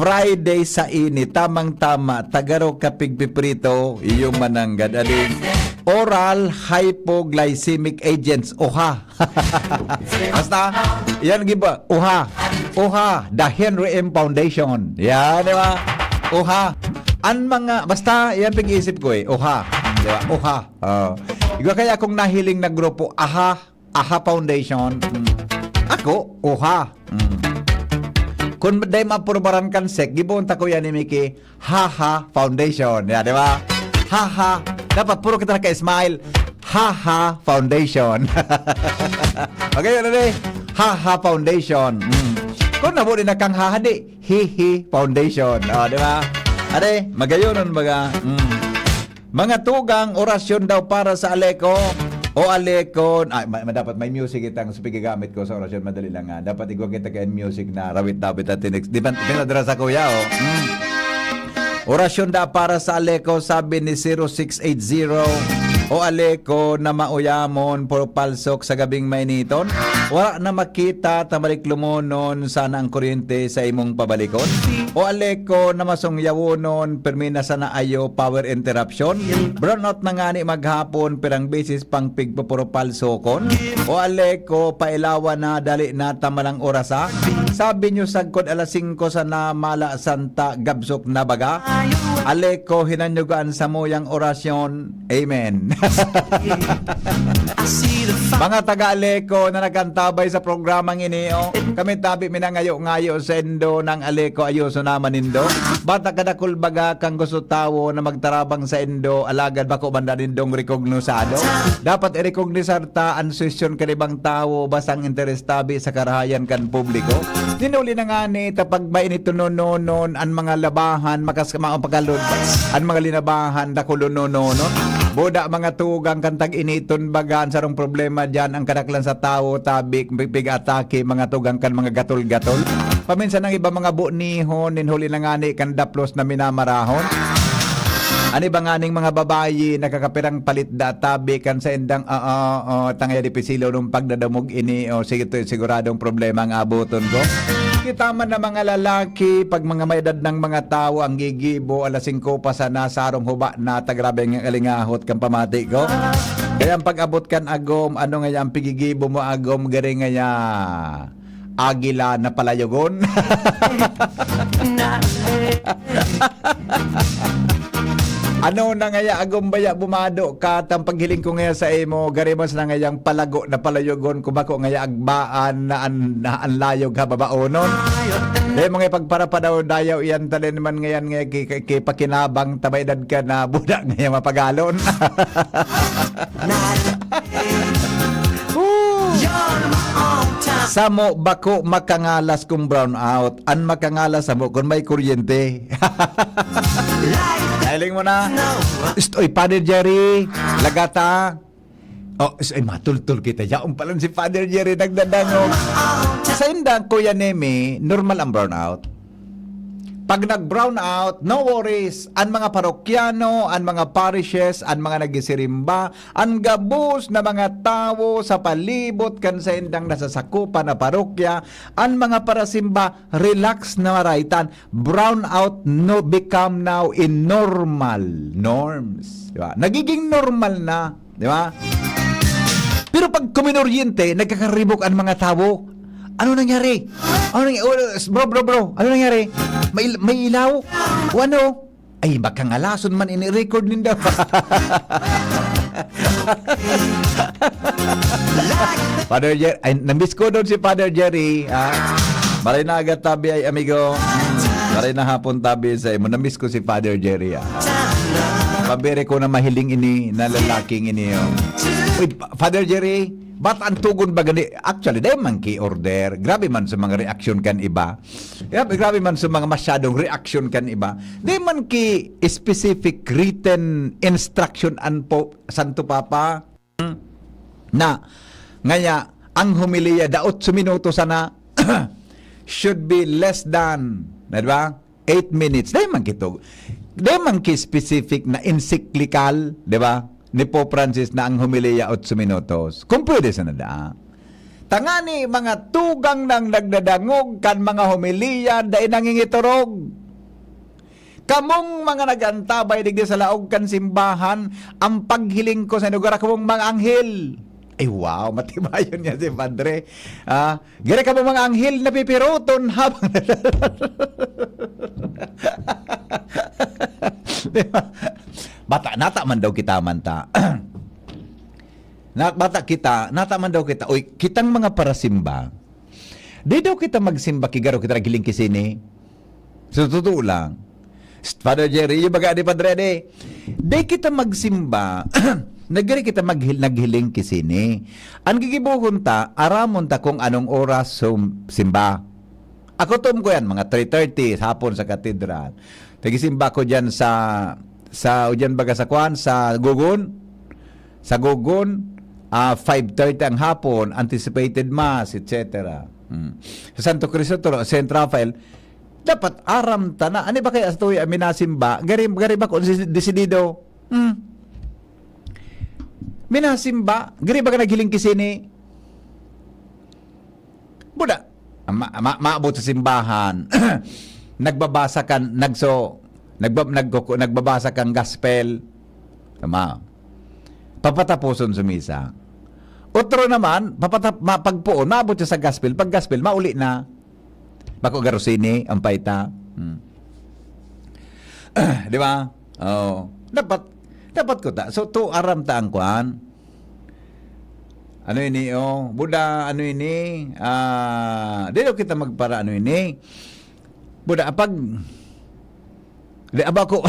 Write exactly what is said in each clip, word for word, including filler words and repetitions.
Friday sa ini, tamang-tama, tagaro ka pigpiprito, iyo mananggad. Ading oral hypoglycemic agents, oha. Basta, yan giba, oha. Oha, The Henry M Foundation. Yan, di ba? Oha. An mga, basta, yan pag-iisip ko eh, oha. Di ba? Oha. Oh. Igwa kaya akong nahiling na grupo, aha, aha Foundation. Mm. Ako, oha. Mm. Kung dai maaprubaran kan sek, gibohon ta ko yan ni Mickey, haha Foundation. Ya, di ba? Haha. Dapat puro kita naka-smile. Haha Foundation. Okay, ano ni? Haha Foundation. Mm. Kung nabo din nakang haha, di, hihi Foundation. O, di ba? Are, magayonon baga. Mm. Mga tugang, orasyon daw para sa Aleko. O Aleko, ay, ma-, ma-, dapat may music itang sa pigagamit ko sa orasyon. Madali lang nga. Dapat igwa kita kay music na rawit-dawit at tinext. Di ba, pinadara sa kuya, oh. Mm. Orasyon da para sa Aleko, sabi ni zero six eight zero. O Aleko na mauyamon, puro palsok sa gabing mainiton. Wala na makita, tamalik lumonon, sana ang kuryente sa imong pabalikon. O Aleko na masungyawonon, permi na sana ayo, power interruption. Brownout na ngani maghapon, pirang beses pang pigpupuro palsokon. O Aleko, pailawan na, dali na, tamalang orasa. Sabi nyo, sagkod alas singko sana, mala santa, gabsok na baga. Aleko, hinanyugaan sa muyang orasyon. Amen. Mga taga-Aleko na nagantabay sa programang ini, oh, kami tabi minangayo-ngayo sa indo ng Aleko, ayoso naman nindo. Bata kadakul baga kang gusto tawo na magtarabang sa indo, alagad bako man na nindong rekognosado. Dapat irekognisar ta an sesyon kan ibang tawo, basta ang interes tabi sa karahayan kan publiko. Ninuli na ngani, ta pag mainit nononon, an mga labahan, makas-, mapakalod, an mga linabahan, dakul nononon. Buda mga tugang kan tag-initon baga, an sarong problema diyan, ang kadaklan sa tawo, tabi, pig-atake, mga tugang kan mga gatol-gatol. Paminsan ang iba mga bunihon, ninhuli na ngani kan daplos na minamarahon. An iba nganing mga babayi, nakakapirang palit da, tabi kan saindang, oo, oo, tangay di pisilo nung pagdadamog ini, o sige, to, siguradong problema ang abuton ko. Kita man na mga lalaki, pag mga may edad ng mga tawo, ang gigibo, alas singko pa sana, sarong huba na, ta grabe ang alingahot kan pamati ko. Kaya ang pag-abot kan agom, ano nga ang pigigibo mo, agom, gari nga ya? Agila na palayogon. Ano na ngaya, agom baya bumado ka, tang paghiling ko ngaya sa imo, gari mas na ngayang palago na palayogon, kung bako ngaya agbaan na an, na an layog ha babaonon. Dahil mga ipagparapadaw-dayaw iyan, talin man ngayan ngaya ki-, ki-, kipakinabang, tabaydad ka na, buda ngaya mapagalon. Woo! Samo bako makangalas kung brown out. An makangalas samo kung may kuryente. Nailing mo na. Ist-, oy, Father Jerry, lagata. Oh, is-, ay, matultol kita. Yaon pa lang si Father Jerry nagdadangog. Sa indang Kuya Nemi, normal ang brown out. Pag nag-brown out, no worries. An mga parokyano, an mga parishes, an mga nagisirimba, an gabos na mga tawo sa palibot kan saindang nasasakupan na parokya, an mga parasimba, relax na maraytan. Brown out no become now in normal norms. Di ba? Nagiging normal na. Di ba? Pero pag kuminoryente, nagkakaribok an mga tawo. Ano nangyari? Ano nangyari? Bro, bro, bro. Ano nangyari? May, may ilaw? O ano? Ay, baka ngalason man ini-record ninda. Father Jerry, ay, namiss ko doon si Father Jerry, ha? Maray na aga tabi ay, amigo. Maray na hapon tabi sa imo. Namiss ko si Father Jerry, ha? Pabere ko na mahiling ini, na lalaking ini, oh. Uy, Pa-, Father Jerry, ba't ang tugon ba gani? Actually, dahil man ki-order. Grabe man sa mga reaksyon kan iba. Grabe, grabe man sa mga masyadong reaksyon kan iba. Di man ki specific written instruction an Pope, Santo Papa, hmm, na ngaya ang homilya da otso minuto sana should be less than, na, di ba? Eight minutes. Di man kito. Di man ki specific na encyclical, di ba? Ni Pope Francis na ang homilya otso minutos. Kung pwede sana da. Tangani mga tugang nang nagdadangog kan mga homilya dai nangingitorog. Kamong mga nag-antabay digdi sa laog kan simbahan, ang paghiling ko sa inyo, garo kamong mga anghel. Ay, wow, matibayon niya si Padre. Ah, garo kamong mga anghel na pipiroton habang Di ba? Bata, nata man daw kita man ta. Na, bata kita, nata man daw kita. Uy, kitang mga parasimba, di daw kita magsimba ki garo kita naghiling ki sini. Sa totoo lang. Father Jerry, yung baga ni Padre ni, di kita magsimba, nagdiri kita maghil-, naghiling ki sini. Ang gigibohon ta, aramon ta kung anong oras sum-, simba. Ako tum ko yan, mga three thirty sa hapon sa katedral. Tagisimba ko dyan sa, sa, o dyan baga sa kwan, sa Gugon. Sa Gugon, ah, five thirty ang hapon, anticipated mass, et cetera. Hmm. Sa Santo Cristo, Toro, Saint Raphael, dapat aram ta na. Ano ba kaya sa tuya, minasimba? Gari, gari ba kung si-, desidido? Hmm. Minasimba? Gari ba ka naghiling ki sini? Buda, ma-, ma-, maabot sa simbahan, nagbabasa kan, nagso-, nagba-, nagkuku-, nagbabasa kan gospel. Tama. Papataposon sa misa. Otro naman, papata-, ma-, pagpoon, maabot siya sa gospel. Pag gospel, mauli na. Bako garusini, ang paita. Hmm. Di ba? Oh, dapat, dapat ko ta. So, to aram ta ang kwan. Ano ini, oh? Buda, ano ini? Ah, di daw kita magpara, ano ini? Buda, apag, di, aba ko.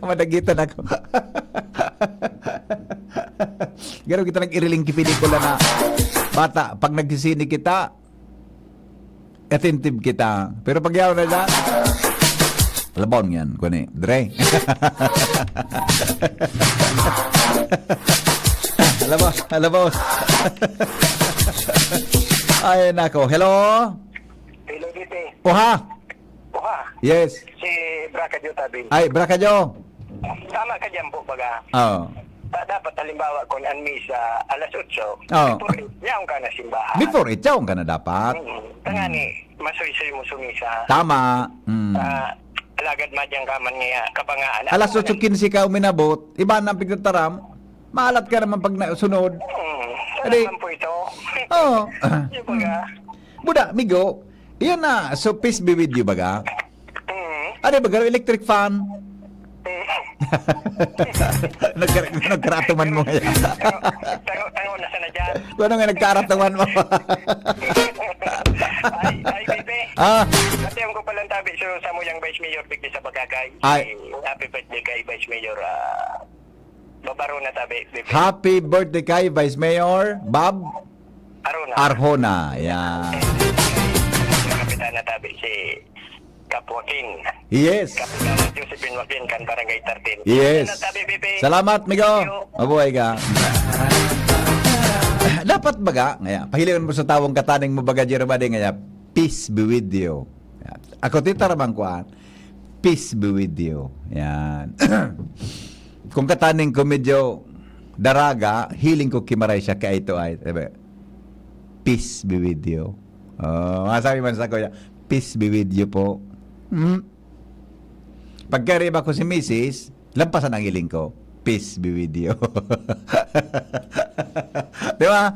Kamadagitan ako. Garo kita nag-iriling ki pelikula na bata. Pag nagsisini kita, attentive kita. Pero pag yaw na dyan, labaw yan, kuni. Dre. Labaw, labaw. Ay, nako. Hello? Hello, D P. Oha. Oha. Yes. Si Braca Joe Tabi. Ay, Braca Joe. Tama ka dyan po, baga. Oo. Da-, dapat halimbawa, kung ang misa alas otso, Oo. before eight, yaon ka na simbahan. Before eight, yaon ka na dapat. Mm. Tangani, Mm. masuysoy mo sumisa. Tama. Mm. Ah, alagad madyang ka man nga kabangaan. Alas Ano otso quince ka uminabot, iba na ang pigtataram, maalat ka naman pag nasunod. Mm. Adi, Salamat po ito. Oo. Yung baga. Buda, migo, iyan na. So, peace be with you, baga? Mm. Ano ba, garo electric fan? Mm. Nagkara-, nagkaratuman mo ngayon. Tango, tango, tango na sana dyan. Ano nga nagkaratuman mo? Ay, ay, Pepe. Ah. Pati ang ko palang tabi sa, sa muyang Vice Mayor, digdi sa Bagagay. Ay. Happy birthday kay Vice Mayor, ah, Bob Arona tabi, Pepe. Happy birthday kay Vice Mayor Bob Arona. Arjona. Yan. Kapitana tabi, si Kap Joaquin. Yes. Kapitana Josephine Joaquin, kan Barangay thirteen. Yes. Yan ang tabi, Pepe. Salamat, migo. Thank you. Mabuhay ka. Dapat baga, ngaya, pahiliwan mo sa tawong kataning mo baga, Jerome Ade, ngaya, peace be with you. Yan. Ako, titaraman ko, ah, peace be with you. Yan. Kung kataning ko medyo daraga, hiling ko kimaray siya kay ito ay, sabi, "Peace be with you." Oh, masabi man sa kuya, "Peace be with you po." Hmm? Pagkariba ko si misis, lampasan ang hiling ko. "Peace be with you." Di ba?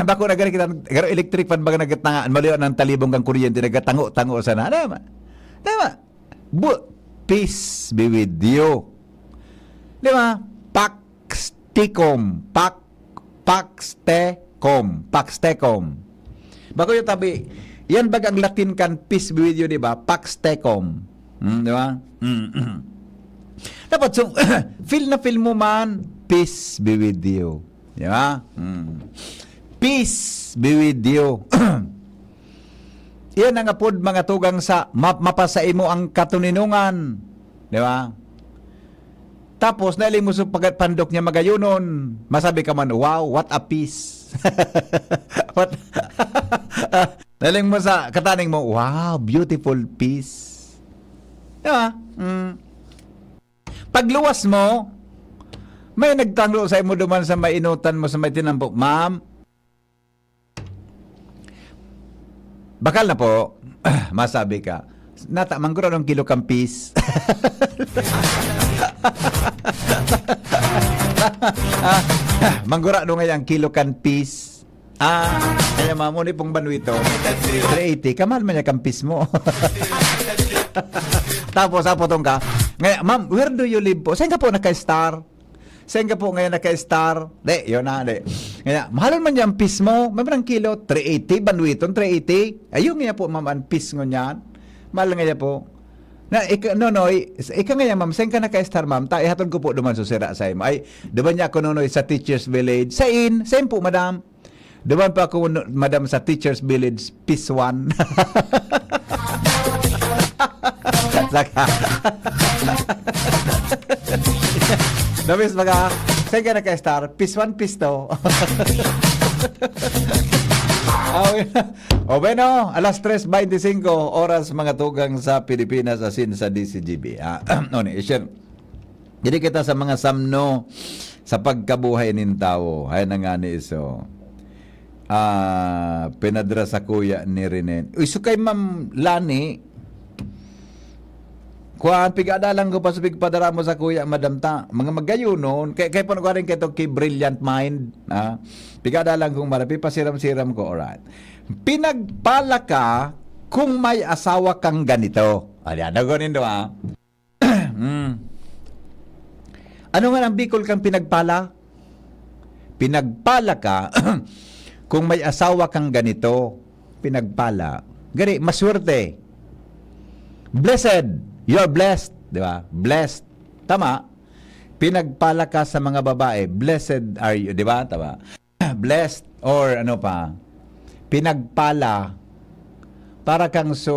Bako na gari kita, garo electric fan baga nagtanga, maliwa ng talibong kang kuryente, nagtango-tango sana. Di ba? Di ba? Bu-, peace be with you. Di ba? Pax tecum. Pax, pax tecum. Pax tecum. Bako yung tabi, yan bagang Latin kan peace be with you, di ba? Pax tecum. Hmm, di ba? Hmm. Dapat, so, feel na feel mo man, peace be with you. Di ba? Hmm. Peace be with you. Iyan ang apod, mga tugang, sa ma-, mapasaimo ang katoninongan. Di ba? Tapos, nailing mo sa pag-, pandok niya magayonon. Masabi ka man, "Wow, what a peace." What? Nailing mo sa kataning mo, "Wow, beautiful peace." Di ba? Mm. Pagluwas mo, may nagtanglo sa imo duman sa may inutan mo, sa may tinampo, "Ma'am, Bakal na po, masabi ka, nata, manggurano ang kilo kan pis. Manggurano ngayon ang kilo kan pis. Ah, kaya mamuni pong banwito. Three eighty, kamal man niya kan pis mo. Tapos, apotong ka, ngayon, "Ma'am, where do you live po?" "Saan ka po naka-star?" Saan ka po ngayon naka-star? Di, yun na, di. Kaya, mahalon man niya ang pis mo. May mga kilo, three eighty, banwiton, three eighty. Ayun nga po, ma'am, ang pis ngunyan. Mahal nga niya po. Na, ika, Nonoy, ika nga yan, ma'am, saan ka naka-star, ma'am? Ta, ihatod ko po duman sa sira sa imo. Ay, duman niya ako, Nonoy, sa Teachers Village. Sain? Sain po, madam? Duman pa ako, no, madam, sa Teachers Village, Piswan. Saka, Nabis baga, saan ka naka-star? Piswan, pisto. Ah, o bueno, alas tres veinticinco, oras mga tugang sa Pilipinas, asin sa D C G B. Ah, ano ni, i-share. Diri kita sa mga samno sa pagkabuhay nin tawo. Ay na nga ni iso. Ah, pinadra sa kuya ni Rene. Uy, so kay Ma'am Lani, kuwan, pigadalan ko pa sa pigpadara mo sa kuya, madam ta. Mga magayonon, kay, kay pano galing kay to kay Brilliant Mind, ha? Pigadalan kong marapi, pasiram-siram ko, alright. Pinagpala ka kung may asawa kang ganito. Ayan, nagunin do, ha? Mm. Ano nga ang Bicol kang pinagpala? Pinagpala ka kung may asawa kang ganito. Pinagpala. Gani, maswerte. Blessed. You are blessed. Di ba? Blessed. Tama. Pinagpala ka sa mga babae. Blessed are you. Di ba? Tama. Blessed or ano pa, pinagpala. Para kang so,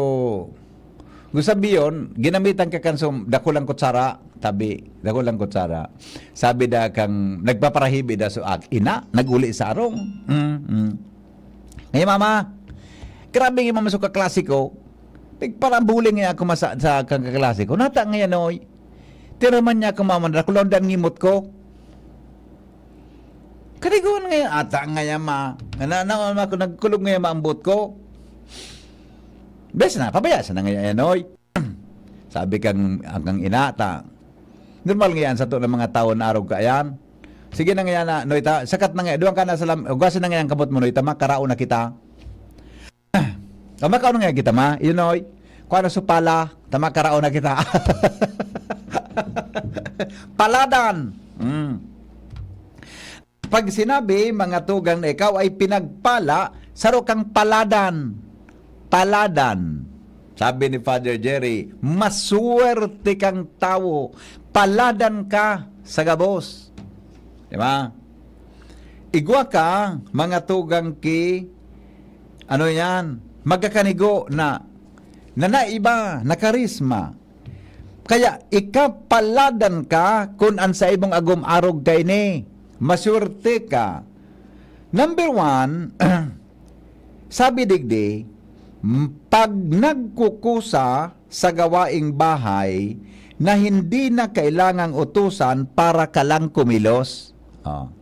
gusto sabiyon, ginamitan ka kan so, dakulang kutsara, tabi, dakulang kutsara. Sabi da kang, nagpaparahibi da so ag-, ina, nag-uli sa arong. Mm, mm. Ngayon, mama, grabe nga mama so kaklase ko. Nagparambuling nga ako masa, sa kang kaklase ko. Nata ngayon, oy. Tiraman niya ako, mama, dakulang dan ngimot ko. Karigon ngayon, ata ngayon, ma. Nga na, na, ma, kung nagkulog ngayon, maambot ko. Bes na, pabaya sa na ngayon, yan, oy. Sabi kang, ang kang ina, ta. Normal ngayon, sa to ng mga tao na arog ka, yan. Sige na ngayon na, noy, ta, sakat na ngayon, duwang ka na sa lam, ugasin na ngayon ang kamot mo, noy, ta, makarao na kita. O, makaon nga kita, ma. Yun, oy. Kuha na supala, tama, karaon na kita. Paladan. Mm. Pag sinabi, mga tugang, na ikaw ay pinagpala, saro kang paladan. Paladan. Sabi ni Father Jerry, maswerte kang tawo. Paladan ka sa gabos. Di ba? Igwa ka, mga tugang ki, ano yan, magkakanigo na, na naiba, na karisma. Kaya ikapaladan ka kun an saimong agom arog kaini. Maswerte ka. Number one, sabi digdi, m-, pag nagkukusa sa gawaing bahay na hindi na kailangang utusan para ka lang kumilos. Oh.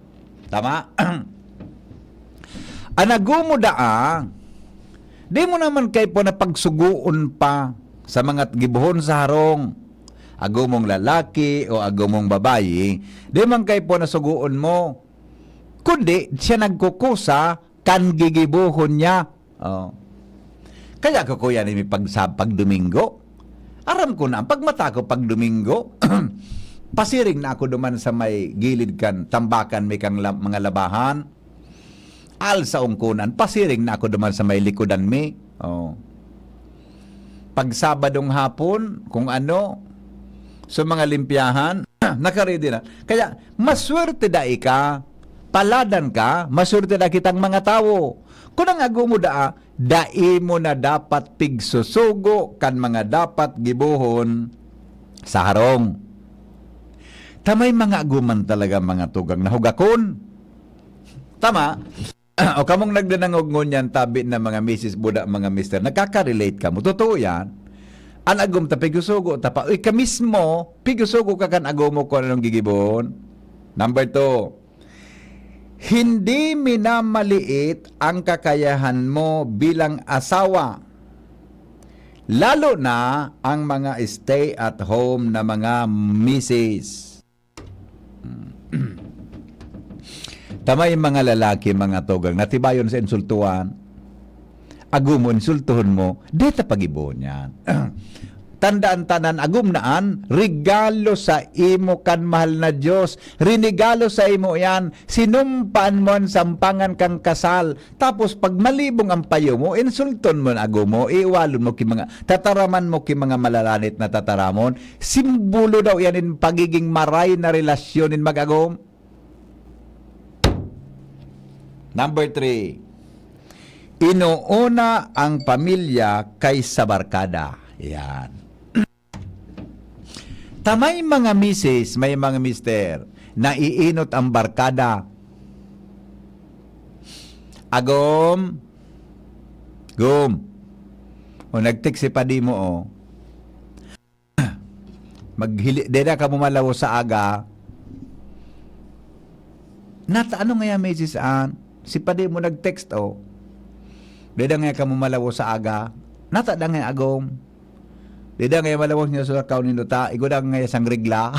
Tama? An agom mo daa, di mo naman kay po na pagsugoon pa sa mga gibohon sa harong. Agom mong lalaki o agom mong babayi, di man kay po na sugoon mo. Kundi siya nagkukusa kan gigibohon niya. Oh. Kaya ko, kuya, ni pag sa pag Domingo, aram ko na, pag mata ko pag Domingo, pasiring na ako duman sa may gilid kan tambakan mi kang la-, mga labahan. Alsa ungkunan, pasiring na ako duman sa may likodan mi. Oh. Pag Sabadong hapon, kung ano, sa mga limpyahan, nakaredy na. Kaya, maswerte dai ka, paladan ka, maswerte da kitang mga tawo. Kung ang agom mo daa, dai mo na dapat pigsusugo kan mga dapat gibohon sa harong. Ta may mga agoman talaga, mga tugang, na hugakon. Tama? O kamong nagdanangog ngunyan, tabi na mga misis, buda, mga mister, nakaka-relate kamo. Totoo yan. An agom ta, pigsusugo ta pa. Uy, ka mismo, pigsusugo ka kan agom mo kung anong gigibohon. Number two, Hindi minamaliit ang kakayahan mo bilang asawa, lalo na ang mga stay-at-home na mga misis. Tamay mga lalaki, mga tugang, natibayon sa insultuhan. Agom mo, insultuhon mo, deta pag-ibohon yan. Tandaan tanan, agom na an regalo sa imo kan mahal na Dios. Rinegalo sa imo yan. Sinumpaan mo an sampangan kan kasal. Tapos, pag malibong ang payo mo, insulton mo na agom mo, iiwalon mo ki mga, tataraman mo ki mga malalanit na tataramon. Simbolo daw yan in pagiging maray na relasyon in mag-agom. Number three, inuuna ang pamilya kaysa barkada. Yan. Ta may mga misis, may mga mister, naiinot ang barkada. Agom, gom. O nag-text si padi mo, oh. Maghili, deda ka mo malawo sa aga. Nata, ano nga yan, misis Ann? Si padi mo nag-text, oh. Deda nga ka mo malawo sa aga. Nata da nga agom. Deda nga malawo niya sa kaon nindo ta. Igo da nga sang regla.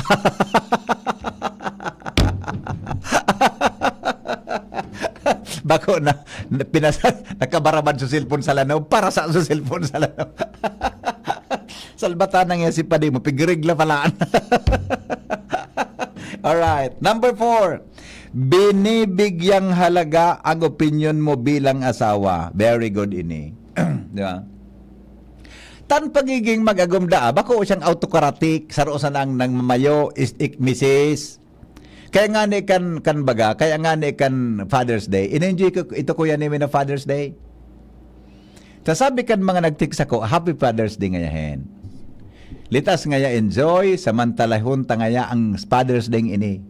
Bako na, na pinasa, nakabarabad sa cellphone sa lanaw, para sa, sa cellphone sa lanaw. Salbatan na nga si padi mo, pigregla pala. Alright. Number four, binibigyang halaga ang opinyon mo bilang asawa. Very good ini. Di ba? Tan pagiging mag-agom daa, bako siyang autocratic, saro sa nang, nang mamayo, is, ik, misis. Kaya nga ni kan, kan baga, kaya nga ni kan Father's Day, in-enjoy ko, ito kuya ni na Father's Day. Sasabi kan mga nag-text ako, "Happy Father's Day ngaya hen. Let us ngaya enjoy, samantalahon ta ngaya ang Father's Day ini."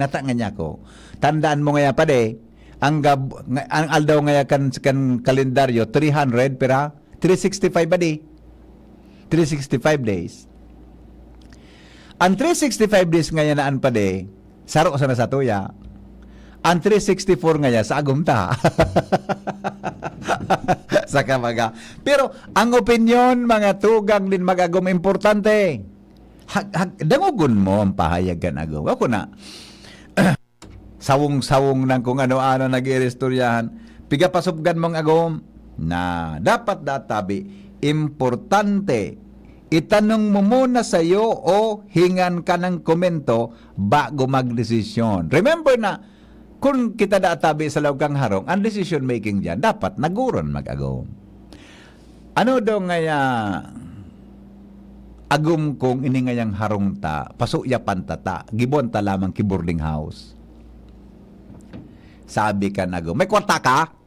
Nata nga niya ako. Tandaan mo ngaya pa de, ang, gab, nga- ang aldaw ngaya kan, kan kalendaryo, three hundred, pira? Three sixty-five a day. Three sixty-five days. Ang three sixty-five days ngaya na an padi, saro sana sa tuya. Ang three sixty-four ngaya sa agom ta. Sa kabaga. Pero ang opinyon, mga tugang din mag-agom, importante. Hag, hag, dangogon mo ang pahayag kan agom. Ako na, sawong-sawong nang kung ano-ano nag-iiristoryahan. Piga pasubgan mong agom na dapat databi, importante, itanong mo muna sayo o hingan ka ng komento bago magdesisyon. Remember na, kung kita databi sa laog kang harong, ang decision making diyan, dapat naguron mag-agom. Ano daw ngaya agom kong ini ngayang harong ta, pasuya pantata, gibuan ta lamang ki boarding house. Sabi kan agom, "May kwarta ka?"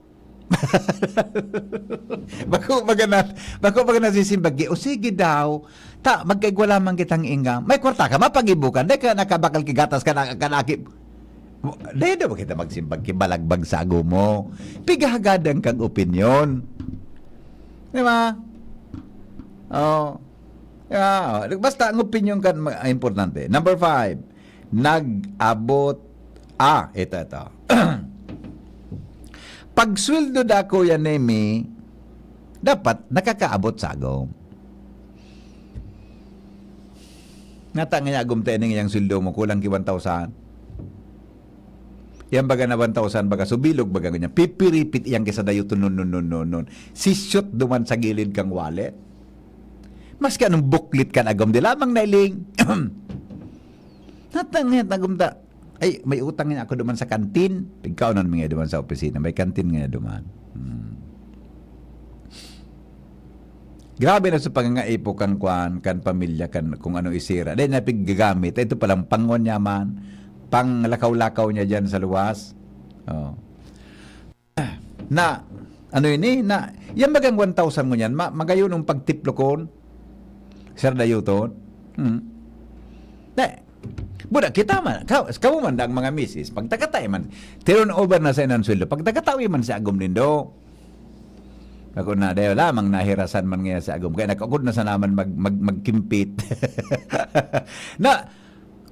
Bako baga na, bako baga nasisimbag, "O sige daw, ta, magkaigwa lamang kitang inggam. May kwarta ka, mapagibo ka, dai ka nakabakal ki gatas ka na, kanaki." Dai daw kita magsimbag ki balagbag sa agom mo. Pigahagadan kang opinyon. Di ba? Oh. Di ba? Oh. Basta ang opinyon kan ma-, importante. Number five, nag-abot. Ah, ito, ito. Pag sweldo da, Kuya Nemi, dapat nakakaabot sa agom. Nata nga agom ta ining iyang sweldo mo, kulang ki one thousand. Yan baga na one thousand, baga subilog, baga ganyan. Pipiripit iyang kisa dayo to, non, non, non, non, non. Sisyot duman sa gilid kang wallet. Maski anong buklit kan agom, di lamang nailing. Natangit, agom ta. Ay, may utang niya ako duman sa kantin. Pigkaonan mi nga duman sa opisina. May kantin nga duman. Hmm. Grabe na sa pangangaipo kan kwan, kan pamilya, kan kung ano isira. Dahil napiggagamit, ito palang pangon niya man, panglakaw-lakaw niya dyan sa luwas. Oh. Na, ano ini? Na, yan bagang one thousand mo niyan, ma-, magayon ang pagtiplokon, sir, dayuton. Hmm. Na, buda, kita man, ka, kamo man, ang mga misis, pagtakatay man, turn over na sa inan sweldo, pagtakatawi man sa agom nindo. Ako na, dayo lamang nahirasan man ngayon sa agom. Kaya nakakod na sa naman mag, mag, magkimpit. Na,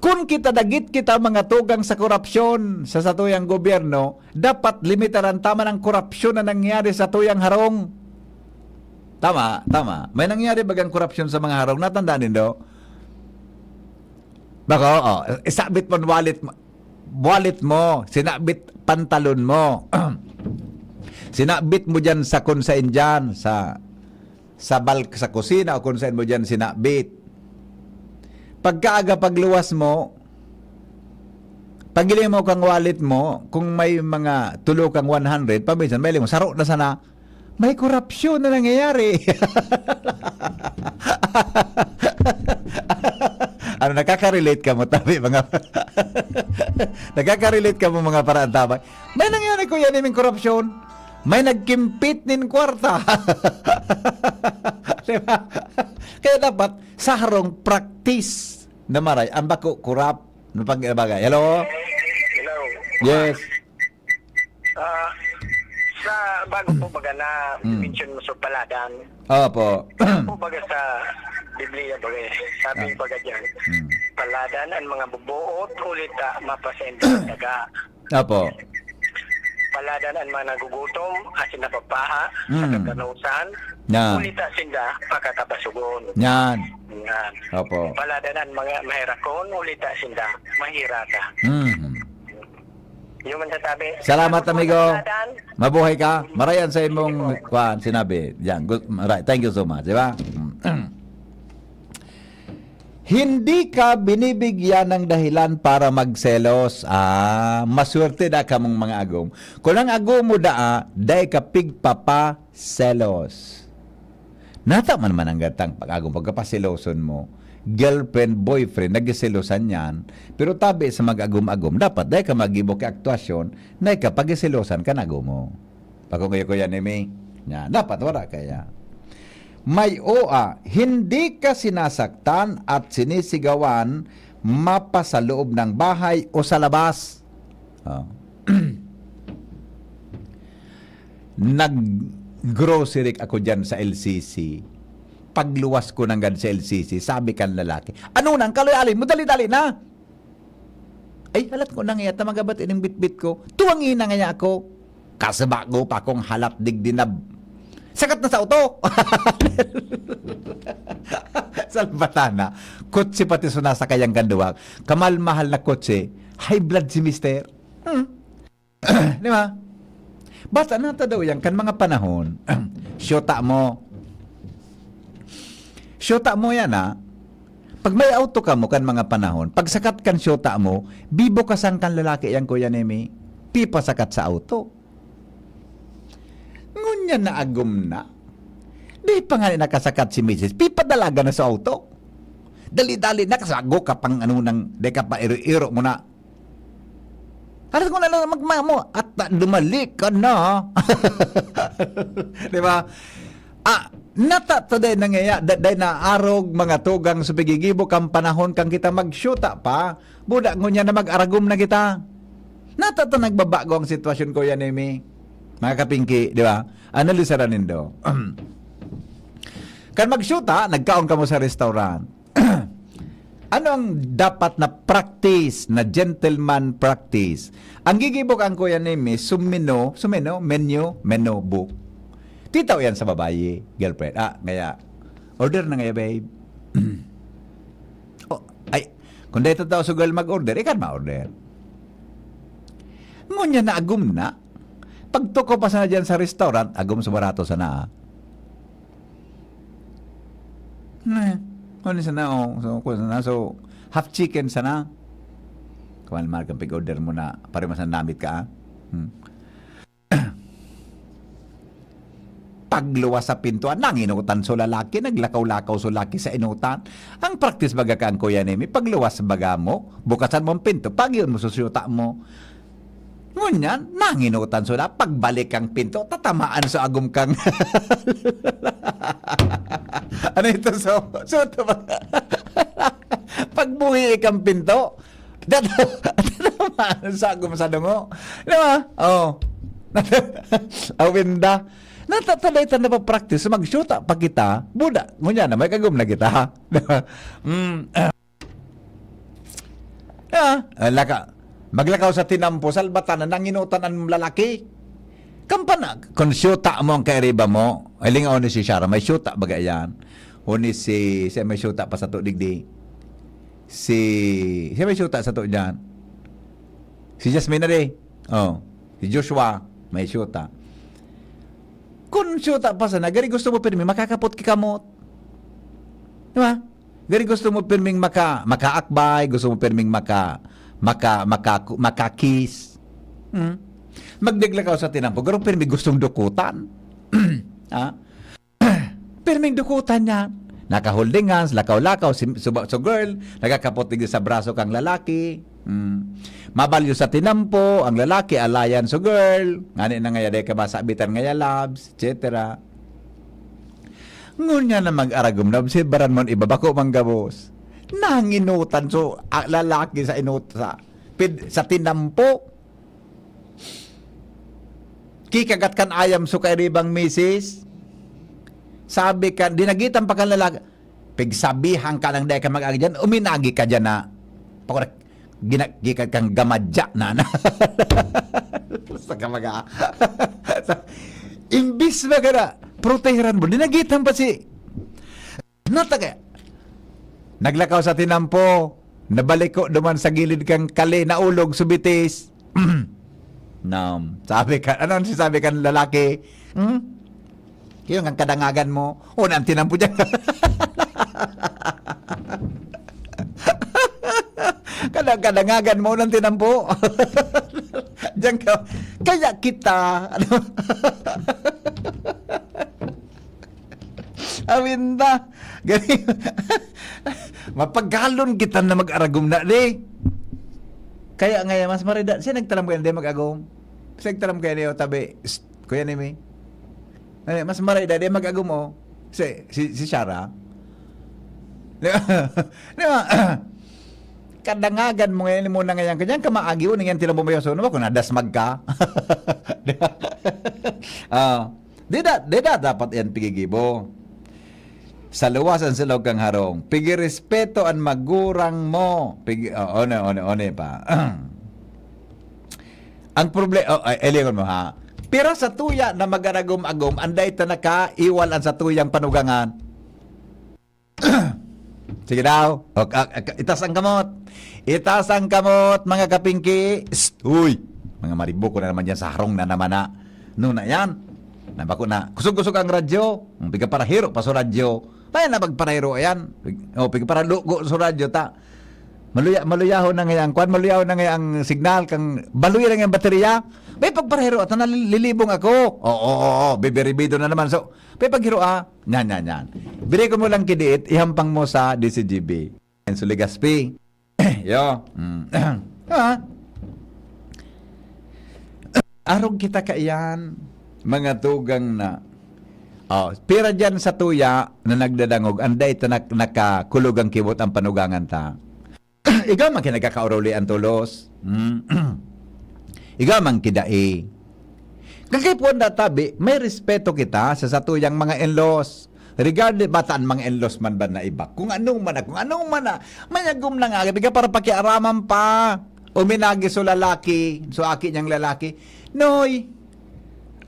Kun kita dagit kita mga tugang sa korupsyon sa satuyang gobyerno, dapat limitaran ta man ang korupsyon na nangyari sa satuyang harong. Tama, tama. May nangyari bagang korupsyon sa mga harong? Natandaan nindo? Bako, oh, isabit mo ang wallet mo, wallet mo, sinabit pantalon mo. Sinabit mo diyan sa kung saan diyan, sa, sa bal-, sa kusina o kung saan mo diyan sinabit. Pagkaaga pagluwas mo, paghiling mo kang wallet mo, kung may mga tulo kang one hundred, paminsan, may mo, saro na sana, may korupsyon na nangyayari. Ano, nakaka-relate ka mo, tabi, mga, nakaka-relate ka mo, mga paraantabay? May nangyari, Kuya Niming, korupsyon. May nagkimpit nin kwarta. Di ba? Kaya dapat, sa harong practice na maray, ang bako, kurap, no pag-, bagay. Hello? Hello. Yes. Ah, sa bago po baga na Mm. mention mo sa paladan, Opo. po baga sa Biblia baga, sabi Ah. baga diyan, Mm. "Paladan ang mga bubuot, huli ta mapasenda ang daga." Opo. "Paladan ang mga nagugutom, asin na papaha, sa Mm. kaganosan, Na. huli ta sinda pakakabasogon." Yan. Yan. Opo. "Paladan ang mga maherakon, huli ta sinda mahirata." Mhm. Yun man sasabi. Salamat, Salamat po, amigo. Nathan. Mabuhay ka. Marayan sa imong, Sige po. Kwan, sinabi. Yan. Good. Maray. Thank you so much. Di ba? Hindi ka binibigyan ng dahilan para magselos. Ah, maswerte na kamong mga agom. Kung ang agom mo daa, dai ka pigpapaselos. Nata man man ang gatang pag-agom, pagkapaseloson mo. Girlfriend, boyfriend, nagselosan yan. Pero tabi sa mag-agom-agom, dapat dai ka mag-ibo ki aktuasyon na ikapagiselosan kan agom mo. Pagkong iyo ko yan, Emi. Yan. Dapat wala kaya. May oa, hindi ka sinasaktan at sinisigawan mapa sa loob ng bahay o sa labas. Oh. Nag-grocery ako dyan sa L C C. Pagluwas ko nanggad sa L C C, sabi kan lalaki, "Ano nang kaloy-alin mo? Dali-dali na!" Ay, halat ko na nga yata, magabat ining bitbit ko. Tuwang ina nga niya ako. Kasi bago pa akong halat digdi na sakat na sa auto. Salbatana. Kotse pati sunasakay ang kanduwang. Kamal-mahal na kotse. High blood si mister. Hmm. Di ba? Basta nata daw yan kan mga panahon. Syota mo. Syota mo yan, ha? Pag may auto ka mo kan mga panahon, pagsakat kan syota mo, bibo ka sang kan lalaki yan, Kuya Nemi. Pipasakat sa auto. Ngunyan na agom na. Di pa nga nakasakat si misis, pipadalaga na sa auto. Dali-dali na, kasago ka pang ano nang, di ka pa iro-iro mo na. Alas ko na lang magmamo at na-, dumali ka na. Di ba? Ah, nata today nangyaya, da-, day naarog mga tugang sa pigigibo kang panahon kang kita magsyuta pa, buda ngunyan na mag-aragom na kita. Nata to nagbabago ang sitwasyon, Kuya Nemi. Mga kapingki, di ba? Analisaran nindo. Kan magsyuta, nagkaon kamo sa restaurant. Ano ang dapat na practice, na gentleman practice? Ang gigibo kan Kuya Nemi, sumino, sumino, menu, menu book. Titaw yan sa babayi, girlfriend. Ah, ngaya, order na ngaya, babe. Oh, ay, kung dahil tao sa girl mag-order, ikan ma-order. Ngunyan na agom na. Pagtuko pa sana dyan sa restaurant, agom sa barato sana, ah. Eh, ano sana, oh, so, kung sana, so, half chicken sana. Kuwan, mahal kang pig-order mo na, pare, masanamit ka, ah. Hmm. Pagluwas sa pintuan, nanginutan so lalaki, naglakaw-lakaw so laki sa inutan. Ang practice baga kan Kuya Nemi, pagluwas baga mo, bukasan mo ang pinto, pagiyon mo susyuta mo. Ngunyan, nanginutan so la, pagbalik kang pinto, tatamaan so agom kang ano ito? So, so, ito ba? Pagbuhi ikang pinto, tatamaan sa agom sa dungo. Di ba? Oh. Awinda. Natatalay ta na pa practice, magsyuta pa kita, buda, ngunyan na, may kagum na kita. Di ba? Mm. Ah, ah, laka, maglakaw sa tinampo, salbatan na nanginutan an lalaki. Kampana, kung siyuta mo ang kairiba mo, ay lingaw ni si Shara, may siyuta baga yan. O ni si, siya may siyuta pa sa to, digdi. Si, siya may siyuta sa to dyan. Si Jasmine na di. Oh, si Joshua, may siyuta. Kung siyuta pa sana, gari gusto mo pirmi, makakapot ki kamot. Di ba? Gari gusto mo pirming maka, makaakbay, gusto mo pirming maka, maka, maka, maka-kiss. Hmm? Magdiglakaw sa tinampo, garo pirmi gustong dukutan. Ha? Pirming dukutan niya. Naka-holding hands, lakaw-lakaw, si, suba, so girl, nagkakapot digdi sa braso kang lalaki. Hmm. Mabalyo sa tinampo, ang lalaki, alayan so girl. Ngani na ngaya, dai ka masabitan ngaya, labs, et cetera. Ngunyan na mag-aragom, naobserbaran mo an iba, bako man gabos. Nanginutan so, ah, lalaki sa inut-, sa, pid-, sa tinampo. Kikagat kan ayam so kairibang misis. Sabi kan, dinagitan pa kan lalaki, "Pigsabihan ka nang dai ka mag-agi diyan, uminagi ka diyan na." Pakura, gina-, gikan kang gamadya na, na. Sa kamaga. Imbis na ka na, proteheran mo, dinagitan pa si, nataka-, naglakaw sa tinampo, nabaliko duman sa gilid kang kali, naulog, subitis. Nam, sabi ka, ano ang sabi kan lalaki? Hmm? Yung ang kadangagan mo, o, nang tinampo dyan. Kada-, kadangagan mo, nang tinampo. Diyan ka, kaya kita, ano? Awinda. Gani, mapagalon kita na mag-aragom na, di? Kaya nga, mas marida, siya nagtaram ko yan, di mag-agom. Siya nagtaram ko yan, eh, o, tabi, "Psst, Kuya Nemi." Eh, mas marida, di mag-agom, oh. Si, si, si Shara. Di ba? Di ba? Kadangagan mo ngayon, mo na ngayon. Kanya ka maagi, o, nangyang tinampo mo yung suno, kung nadasmag ka. Di ba? Ah. Di da, di da dapat yan pigigibo. Sa luwas ang silog kang harong. Pigirespeto an magurang mo. Pigi-, oh, one, one, one pa. Ang proble-, oh, ay, elingon mo, ha? Pira sa tuya na mag-aragom-agom, anday ta nakaiwal an sa tuyang panugangan. Sige daw. O, ka-, ka-, itas ang kamot. Itas ang kamot, mga kapingki. Psst, uy! Mga mariboko na naman dyan sa harong na naman na. No na yan. Nabako na. Kusog-kusog ang radyo. Ang pigaparahiro pa sa radyo. Kaya na pagparahiro yan. Pig-, o, pigaparalugo sa radyo ta. Maluya-, maluyahon na ngayon. Kwan, maluyahon na ngayon ang signal. Kang, baluya na ngayon baterya. May pagparahiro. At nalilibong ako. Oo, oo, oo. Bibiribido na naman. So, may paghiro, ah. Yan, yan, yan. Biri ko mo lang kidiit, ihampang mo sa D C G B. Yan, so, Legazpi. Yo. Mm. Ah. Arog kita kaiyan, mga tugang na. Oh, pira diyan sa tuya na nagdadangog, anday ta nak-, nakakulog ang kibot ang panugangan ta. Ikaw man kinagkakauruli ang tulos. Hmm. Ikaw man kidai. Kakapuan na tabi, may respeto kita sa satuyang mga in-laws. Regardless, bata ang mga in-laws man ba na iba. Kung ano man na, kung ano man na, mayagom na nga, biga para pakiaraman pa. Uminagi so lalaki, so aki niyang lalaki. Noy,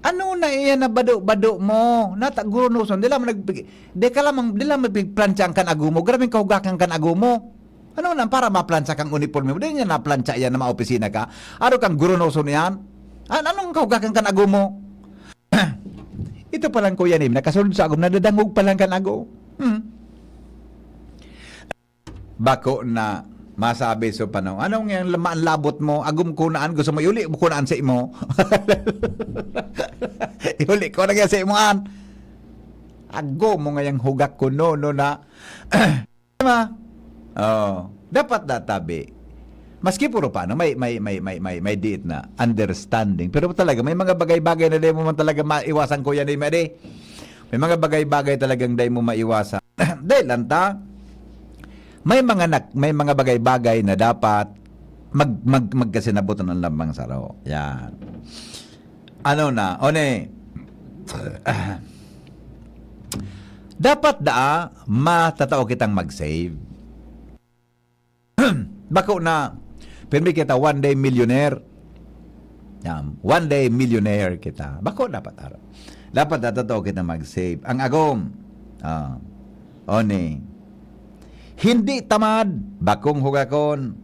ano na iyan na bado-bado mo? Nata, gurunoson, di lamang nagpig-, di ka lamang, di lamang pigplantsa ang kan-ago mo. Grabe ang kahugakan kan-ago mo. Ano na, para maplantsa kang uniforme mo? Di niya naplantsa yan na maopisina ka. Ano kang gurunoson yan? An-, anong kahugakan kan-ago mo? Ito pa lang, Kuya Nim, nakasulod sa agom, nadadangog pa lang kan-ago. Hmm. Bako na masabi so panahon. Anong yang lama ang labot mo? Agom ko naan, gusto mo iuli mo ko naan sa imo? Iuli ko na yan sa imo, an. Ago mo ngayang hugak ko, no, no na. Diba? Oh, dapat databi. Maski puro paano, may, may, may, may, may, may diit na understanding. Pero talaga, may mga bagay-bagay na di mo man talaga maiwasan, Kuya Nim, adi. May mga bagay-bagay talagang di mo maiwasan. Dahil lang ta, may mga nak-, may mga bagay-bagay na dapat mag-, mag-, magkasinabutan ang lambang saro. Yan. Ano na, one, dapat daa matatao kitang mag-save. Bako na, Pirmi kita one day millionaire. Yan. One day millionaire kita. Bako dapat aram. Dapat na totoo kita mag-save. Ang agom. Ah. Oni. Hindi tamad, bakong hugakon.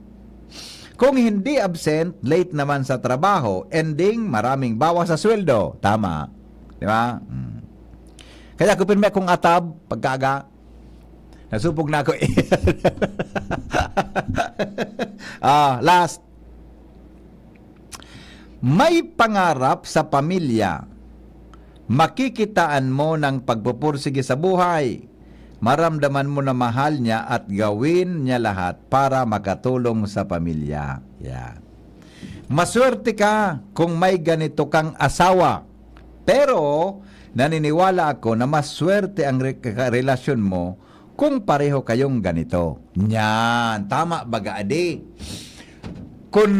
Kung hindi absent, late naman sa trabaho, ending, maraming bawas sa sweldo. Tama. Di ba? Mm. Kaya ako pirmi akong atab, pagkaaga. Nasupog na ako. Ah, last. May pangarap sa pamilya. Makikitaan mo ng pagpupursige sa buhay. Maramdaman mo na mahal niya at gawin niya lahat para makatulong sa pamilya. Yan. Maswerte ka kung may ganito kang asawa. Pero naniniwala ako na mas swerte ang re-, ka-, relasyon mo kung pareho kayong ganito. Yan. Tama baga, adi? Kun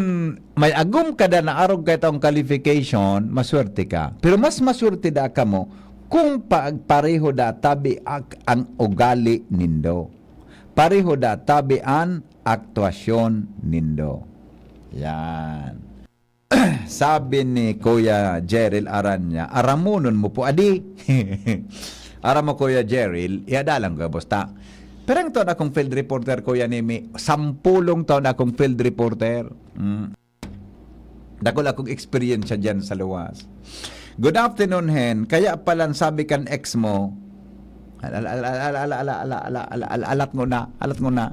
may agom ka da na arog kay taong qualification, maswerte ka. Pero mas maswerte da kamo kung pa-, pareho da tabi ak-, ang ugali nindo. Pareho da tabi an aktwasyon nindo. Yan. Sabi ni Kuya Jeril Aranya, "Aramonon mo po, adi." Aram mo, Kuya Jeril, iadalan ko, basta. Pirang taon akong field reporter, Kuya Nemi. Sampulong taon akong field reporter. Mm. Dakul akong eksperyensya dyan sa luwas. Good afternoon, Hen. Kaya palan sabi kan ex mo, al-, al-, al-, alat mo na, alat mo na.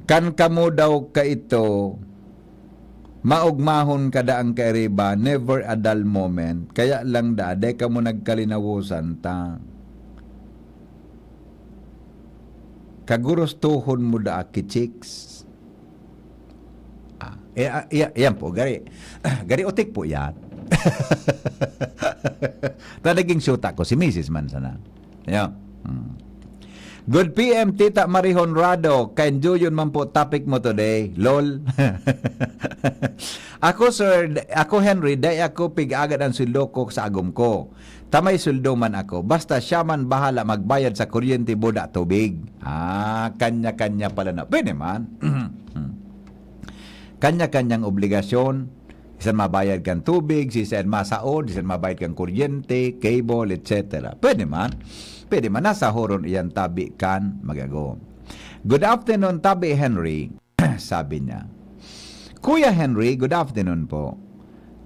Kan kamo daw kaito, maogmahon kada ang kairiba, never a dull moment. Kaya lang da, dai kamo nagkalinawosan ta. Kagurustuhon mo da, aki chicks. Ah, eh, ah, iya-, yan po, gari, gari utik po yan. Ta naging syuta ko, si misis man sana. Yan. Hmm. Good P M, Tita Marie Honrado. Ka-enjoy yun man po topic mo today. Lol. Ako, sir, d-, ako, Henry, dai ako pig-agad ang sweldo ko sa agom ko. Ta may sweldo man ako. Basta siya man bahala magbayad sa kuryente, buda, tubig. Ah, kanya-kanya pala na. Pwede man. Hmm. Kanya-kanyang obligasyon. Isan mabayad kan tubig, si isan masaod, isan mabayad kan kuryente, cable, et cetera. Pwede man. Pwede man. Nasa horon iyan tabi kan mag-agom. Good afternoon, Tabi Henry. Sabi niya, "Kuya Henry, good afternoon po.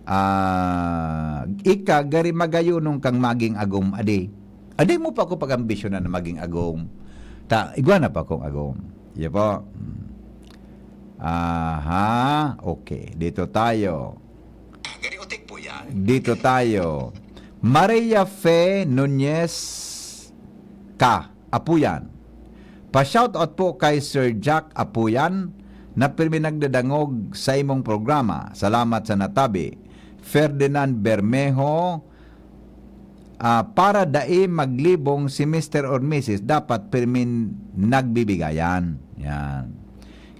Ah, ika, gari magayunon kang maging agom, adi. Adi mo pa ako pag-ambisyonan na maging agom. Ta, igwa na pa akong agom." Iya po. Hmm. Aha, okay. Dito tayo. Gari utik po yan. Dito tayo. Maria Fe Nunez ka, Apuyan. Pa-shoutout po kay Sir Jack Apuyan na pirmi nagdadangog sa imong programa. Salamat sa natabi. Ferdinand Bermejo, ah, para dai maglibong si Mister or Missus, dapat pirmin nagbibigayan. Yan.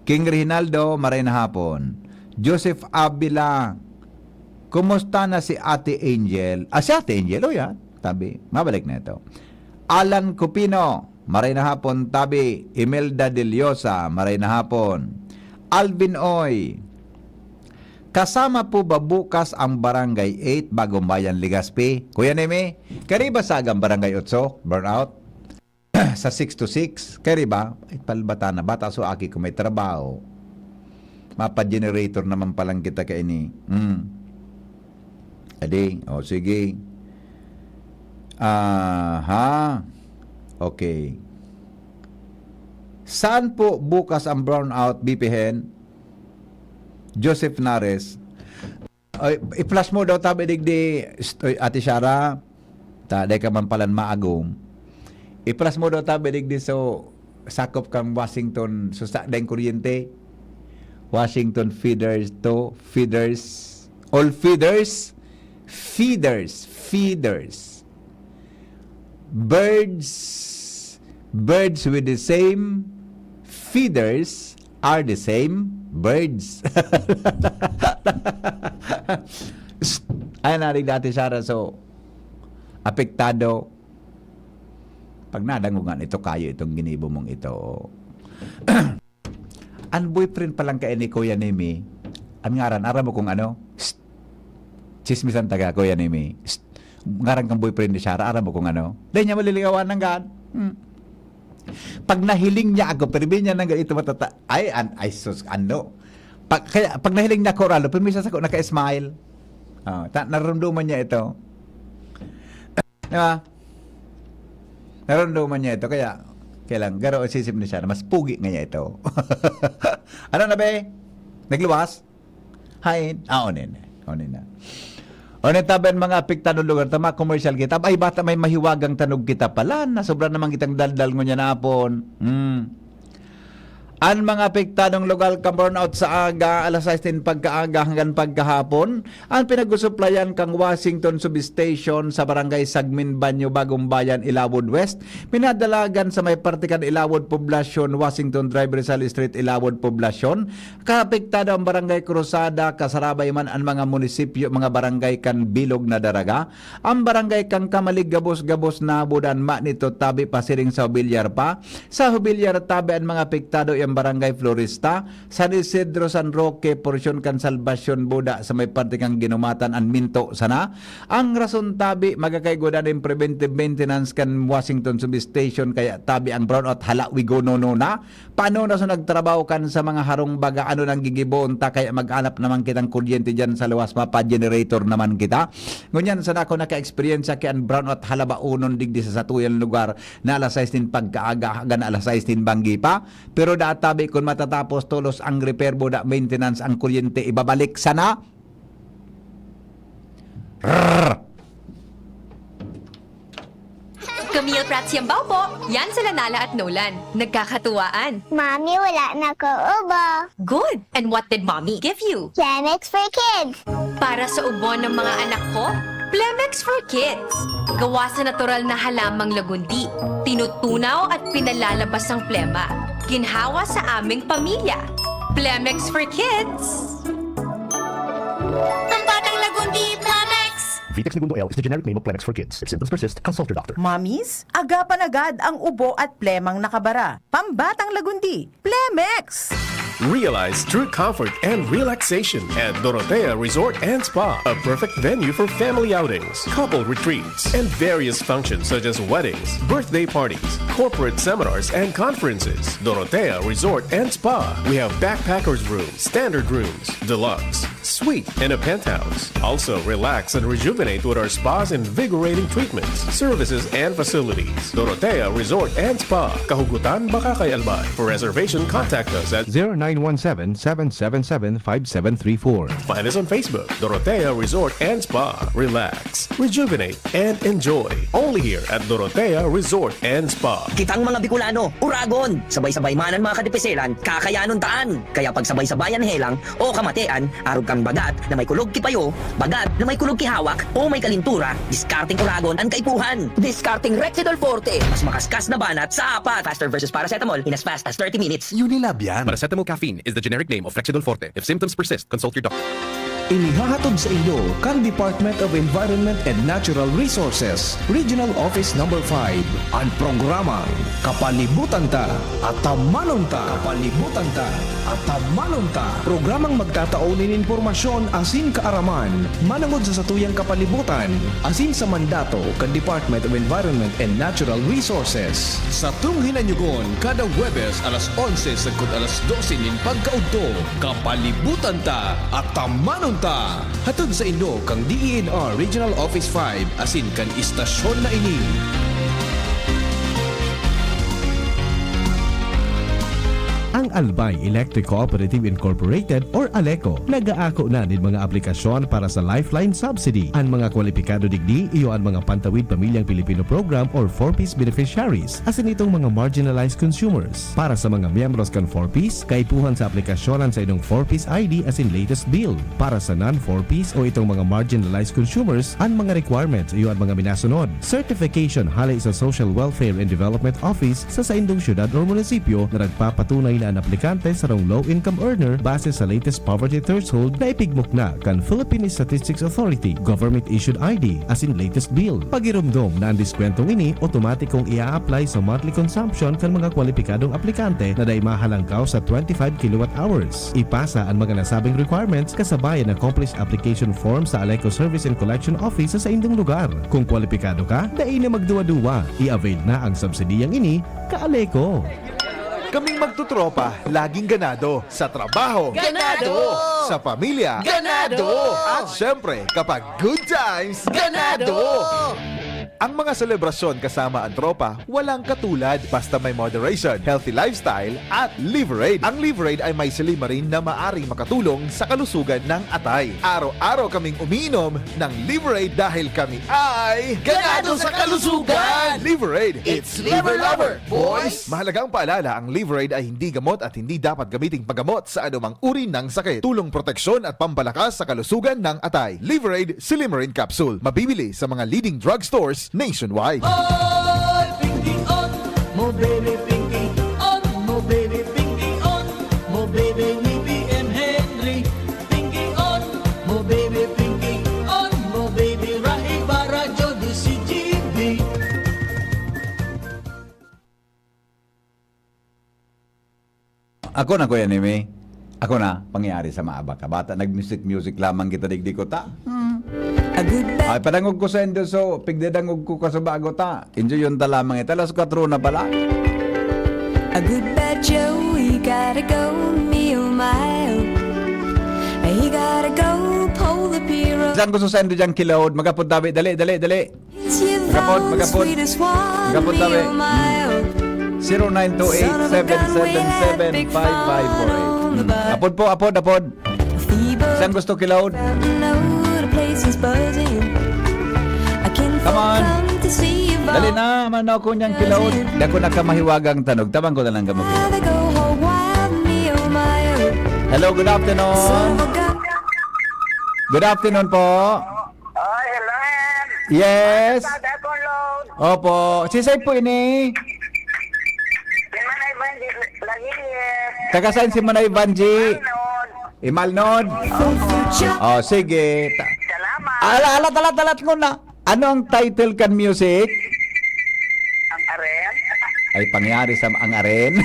King Reginaldo, maray na hapon. Joseph Avila, kumusta na si Ate Angel? Ah, si Ate Angel, oh, yan. Tabi, mabalik na ito. Alan Cupino, maray na hapon, tabi. Imelda Deliosa, maray na hapon. Alvin Oy, kasama po ba bukas ang Barangay eight, Bagong Bayan, Legazpi? Kuya Nemi, kariba sa agang Barangay otso, burnout? Sa six to six, kariba? Ay, palbata na. Bata so aki ko may trabaho. Mapa-generator naman palang kita kaini. Hmm. Adi, o sige. Aha. Okay. Saan po bukas ang brownout, B P Hen? Joseph Nares. Ay, i-flash mo daw tabi digdi, st-, oy, Ate Shara. Ta, dai ka man palan maagom. I-flash mo daw tabi digdi so sakop kan Washington, so sa, daing kuryente. Washington feeders to, feeders, all feeders, feeders, feeders. Birds, birds with the same feeders are the same birds. Ay, narig dati, Sarah, so, apektado. Pag nadangog nga nito kayo itong ginibo mong ito, An boyfriend pa lang kaini, Kuya Nemi, an ngaran, aram mo kung ano? Psst! Tsismisan ta ka, Kuya Nemi. Psst! Ngaran kan boyfriend ni Shara, aram mo kung ano? Dai niya malilingawan nanggad. Hmm. Pag nahiling niya ako, pirmi niya nanggad ito matata-, ay, an-, ay, sus, ano? Pag, kaya, pag nahiling niya ako, Ralo, pirmi siya sa ko, naka-smile. Ah, ta-, narumduman niya ito. Di ba? Narumduman niya ito, kaya, kaya lang, garo ang sisip ni Shara, mas pugi nga niya ito. Ano na, be? Nagluwas? Hain? Ah, onin. Onin na. Onin tabi an mga apektadong lugar, tama, commercial kita. Ay, bata, may mahiwagang tanog kita pala. Na sobra naman kitang daldal ngunyan na apon. Hmm. An mga apektadong lugar kan brownout sa aga, alas sais nin pagkaaga hanggang pagkahapon, an pinagsusuplayan kan Washington Substation sa Barangay Sagmin, Banyo, Bagong Bayan, Ilawod West, minadalagan sa may parte kan Ilawod Poblasyon, Washington Drive, Rizal Street, Ilawod Poblasyon. Kaapektado an Barangay Cruzada, kasarabay man an mga munisipyo, mga barangay kan Bilog na Daraga, an Barangay kan Camalig, gabos-gabos na Budan, Manito, tabi pasiring sa Jubilyar pa. Sa Jubilyar tabi an mga apektado, iyan Barangay Florista, San Isidro, San Roque, porsyon kan Salvacion, Buda, sa may parte kan Ginumatan, an Minto sana. Ang rason tabi, magakaigwa nin preventive maintenance kan Washington Substation, kaya tabi ang brownout, hala, wigonono na. Paano na sa nagtrabaho kan sa mga harong baga, ano nang gigiboon ta, kaya mag-anap naman kitang kuryente diyan sa luwas, mapa-generator naman kita. Ngunyan sana ako naka-experience ki an brownout, hala, baonon digdi sa satuyang lugar, na alas sais nin pagkaaga hanggang alas sais nin banggi pa. Pero databi kun matatapos tolos ang repair, buda, maintenance, ang kuryente ibabalik sana. Rrrr! Camille Prats Yambao po. Yan sila Nala at Nolan. Nagkakatuwaan. Mami, wala na ko ubo. Good. And what did Mommy give you? Chemex for Kids. Para sa ubo ng mga anak ko, Plemex for Kids. Gawa sa natural na halamang lagundi. Tinutunaw at pinalalabas ang plema. Ginhawa sa aming pamilya. Plemex for Kids. Pambatang lagundi, Plemex! Vitex Negundo L is the generic name of Plemex for Kids. If symptoms persist, consult your doctor. Mommies, agapan agad ang ubo at plemang nakabara. Pambatang lagundi, Plemex! Realize true comfort and relaxation at Dorotea Resort and Spa, a perfect venue for family outings, couple retreats, and various functions such as weddings, birthday parties, corporate seminars, and conferences. Dorotea Resort and Spa. We have backpackers room, standard rooms, deluxe, suite, and a penthouse. Also, relax and rejuvenate with our spa's invigorating treatments, services, and facilities. Dorotea Resort and Spa, Kahugutan, Bacacay, Albay. For reservation, contact us at zero nine one seven, seven seven seven, five seven three four. Find us on Facebook, Dorotea Resort and Spa. Relax, rejuvenate, and enjoy. Only here at Dorotea Resort and Spa. Kitang mga Bicolano, uragon! Sabay-sabay man an mga kadipiselan, kakayanon taan! Kaya pagsabay-sabayan helang o kamatean, arog kan bagat na may kulog ki payo, bagat na may kulog ki hawak, o may kalintura, diskarteng uragon an kaipuhan. Diskarteng Rexidol Forte, mas makaskas na banat sa apat. Faster versus paracetamol in as fast as thirty minutes. Unilab yan. Paracetamol caffeine is the generic name of Rexidol Forte. If symptoms persist, consult your doctor. Inihahatod sa inyo kan Department of Environment and Natural Resources, Regional Office Number five, an programang Kapalibutan Ta, Atamanon Ta. Kapalibutan Ta, Atamanon Ta. Programang magtatao nin impormasyon asin kaaraman manongod sa satuyang kapalibutan asin sa mandato kan Department of Environment and Natural Resources. Satong hinanyogon kada Huwebes alas onse sagkod alas dose nin pagkaudto. Kapalibutan Ta, Atamanon Ta. Hatod saindo kan D E N R Regional Office five asin kan istasyon na ini. Ang Albay Electric Cooperative Incorporated or ALECO nag-aako na nin mga aplikasyon para sa Lifeline Subsidy. An mga kwalipikado digdi iyo an mga Pantawid Pamilyang Pilipino Program or four Ps beneficiaries, asin itong mga marginalized consumers. Para sa mga miyembros kan four Ps, kaipuhan sa aplikasyon an saindong four Ps I D asin latest bill. Para sa non-four Ps o itong mga marginalized consumers, an mga requirements iyo an mga minasunod: certification hale sa Social Welfare and Development Office sa saindong syudad or munisipyo na nagpapatunay na an aplikante sarong low-income earner base sa latest poverty threshold na ipigmukna kan Philippine Statistics Authority, government-issued I D, asin latest bill. Pagiromdom na an diskwentong ini otomatikong ia-apply sa monthly consumption kan mga kwalipikadong aplikante na dai mahalangkaw sa twenty-five kilowatt hours. Ipasa an mga nasabing requirements kasabayan accomplished application form sa Aleco Service and Collection Office sa saindong lugar. Kung kwalipikado ka, dai na magduwa-duwa. I-avail na ang subsidiyang ini, ka-Aleco. Kaming magtutropa, laging ganado. Sa trabaho. Ganado! Sa pamilya. Ganado! At syempre, kapag good times. Ganado! Ang mga selebrasyon kasama ang tropa, walang katulad. Basta may moderation, healthy lifestyle, at Liverade. Ang Liverade ay may silimarin na maaring makatulong sa kalusugan ng atay. Araw-araw kaming umiinom ng Liverade dahil kami ay Ganado sa kalusugan! Liverade. It's Liver Lover, boys! Mahalagang paalala, ang Liverade ay hindi gamot at hindi dapat gamiting paggamot sa anumang uri ng sakit. Tulong proteksyon at pampalakas sa kalusugan ng atay. Liverade Silimarin Capsule. Mabibili sa mga leading drugstores nationwide. Oy, Pinky on, mo baby Pinky on, mo baby Pinky on, mo baby ni B M Henry. Pinky on, mo baby Pinky on, mo baby Rahi Barajo di si G B. Ako na, Kuya Nemi. Ako na, pangyari sa maabak ka bata. Nag-music-music lamang kita digdi ko ta. Hmm. A good bad Ay, padangog ko sa indo, so, pigdadangog ko ka sa bago ta. Enjoy yun ta lamang. Ito, alas kwatro na pala. A good bad Joe, he gotta go, me oh my oh. He gotta go, pull the pier up. Saan gusto sa indo diyang kilaod? Magapod tabi. Dali, dali, dali. It's your Magapod, vow, magapod. sweetest one, Magapod me tabi. oh my oh. Zero nine two eight, seven seven seven, five five four eight. Apod po, apod, apod. Saan gusto kilaod? Come on. Dali na, manaw ko niyang kilaod. Dako na kamahiwagang tanog. Tabang ko na lang gamot. Hello, good afternoon. Good afternoon po. Oh, hello, Em. Yes. Sada akong load. Opo. Si Sir po ini. Di man ay ba, hindi, lagi, eh. Taga saan si Manay Vanji? Load. Imalnod? Oh, sige. Ta- Salamat. Ala, alat, alat, alat mo na. Ano ang title kan music? Ang aren. Ay, pangyari sa ang aren.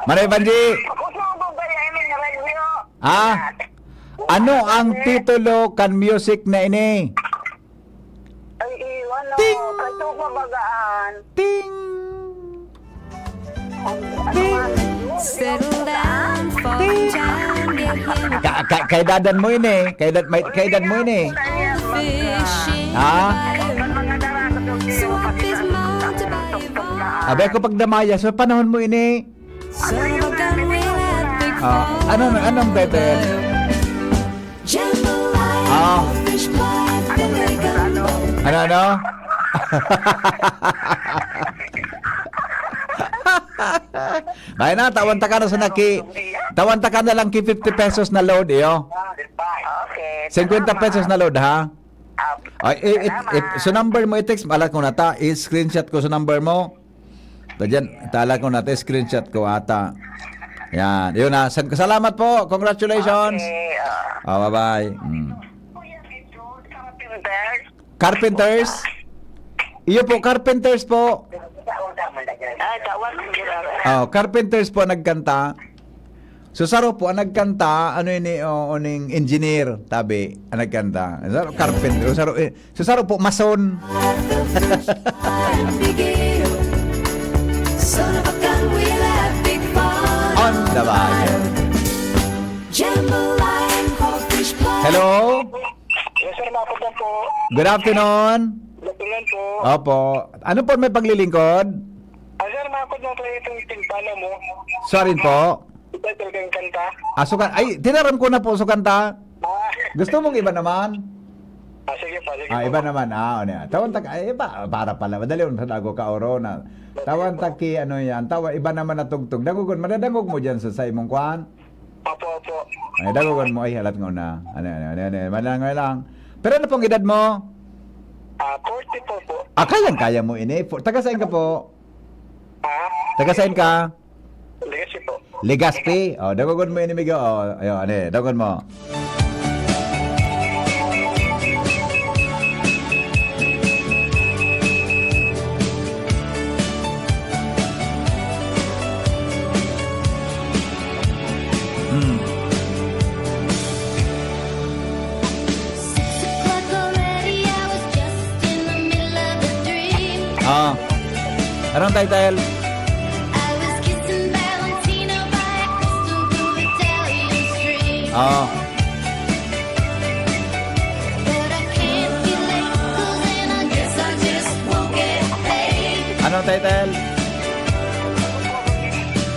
Manay Vanji. Ako po ang babayain ng radyo. Ah? Ano ang titulo kan music na ini? Ay, iwan, no. Ting! Ito pa bagaan. Ting! Settle down, fall down, get him Ka, ka, kaedadan mo ini. Kaedad, may, kaedad mo ini. fishing. Ha? Swap is mine to buy a bond. Abi ako pagdamaya sa panahon mo ini. Son of a gun will have big Ah, ano, anong title? Jambalaya, Ah. fish pie, bacon. Ano, ano? Bahay na, tawan ta ka na sa naki. Tawan ta ka na lang ki fifty pesos na load, iyo. Okay. Fifty pesos na load, ha? Ay, eh, eh, eh, so number mo, i-text, alat ko na ta, i-screenshot ko sa number mo. Ta dyan, tala ko na ta, screenshot ko ata. Yan, yun na. Sa- Salamat po. Congratulations. Okay, ah. Oh, bye-bye. Mm. Carpenter? Carpenters? Iyo po, carpenters po. Ay, tawag ko sila. Oh, carpenters po nagkanta. So, saro po ang nagkanta, ano ini, oh, uning engineer, tabi, ang nagkanta. Saro, carpenter, saro, eh, so, saro po, mason. Son of a gun will have big fun. On the wire. Jambalaya, crawfish pie. Hello? Yes, sir, makapag lang po. Good afternoon. Good afternoon po. Opo. Ano po may paglilingkod? Ah, sir, makapag lang po itong timpala mo. Sorry po. Ito talagang kanta. Ah, suka- Ay, tinaram ko na po sa kanta. Ah, Gusto mong iba naman? ah, sige po, sige Ah, po. iba naman. Ah, ano yan. Tawan tag, ay, iba, para pala. Madali, unsa dago ka, oro na. Tawan tag ki, ano yan. Tawa, iba naman na tugtog. Dagogon, madadangog mo dyan sa, sa imong kwan? Opo, opo. Ay, dagogon mo. Ay, halat nga na. Ano, ano, ano, ano. Malangoy lang. Pero ano pong edad mo? Ah, forty-four po. Ah, kayang-kaya mo ini. For, taga saan ka po? Ah, Taga saan ka? Legazpi po. Legazpi? O, dagogon mo ini, migo. O, ayo, ano eh, dagogon mo. Hmm. Six o'clock already, I was just in the middle of a dream. Ah. Anong title? I was kissing Valentino by a crystal blue Italian stream. Ah. But I can't be late, 'cause then I guess I just won't get paid. Anong title?